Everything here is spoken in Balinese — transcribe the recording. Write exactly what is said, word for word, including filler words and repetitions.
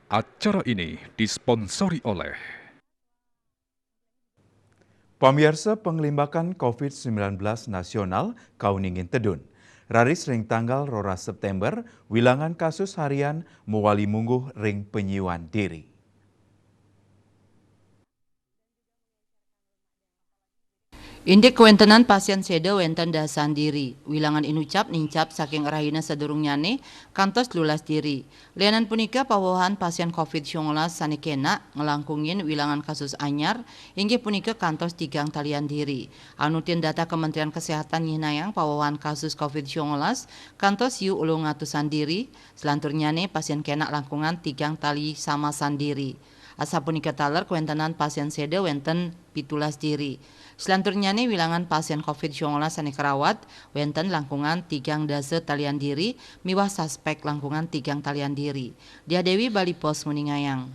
Acara ini disponsori oleh Pamiarsa, panglimbakan covid sembilan belas nasional kauningin tedun. Raris ring tanggal roras September, wilangan kasus harian mawali mungguh ring panyiuan diri. Indik kawentenan pasien seda wenten dasan diri. Wilangan inucap nincap saking rahina sadurungnyane kantos telulas diri. Lianan punika, pawewahan pasien covid sembilan belas sane kena nglangkungin wilangan kasus anyar inggih punika kantos tigang talian diri. Anutin data Kementerian Kesehatan nyihnayang, pawewahan kasus covid sembilan belas kantos siu ulung atusan diri, selanturnyane pasien kena langkungan tigang tali samasan diri. Asapunika taler kawentenan pasien seda wenten pitulas diri. Selanturnyane wilangan pasien covid sembilan belas sane karawat wenten langkungan tigang dasa talian diri miwah suspek langkungan tigang talian diri. Diah Dewi, Bali Post, nguningayang.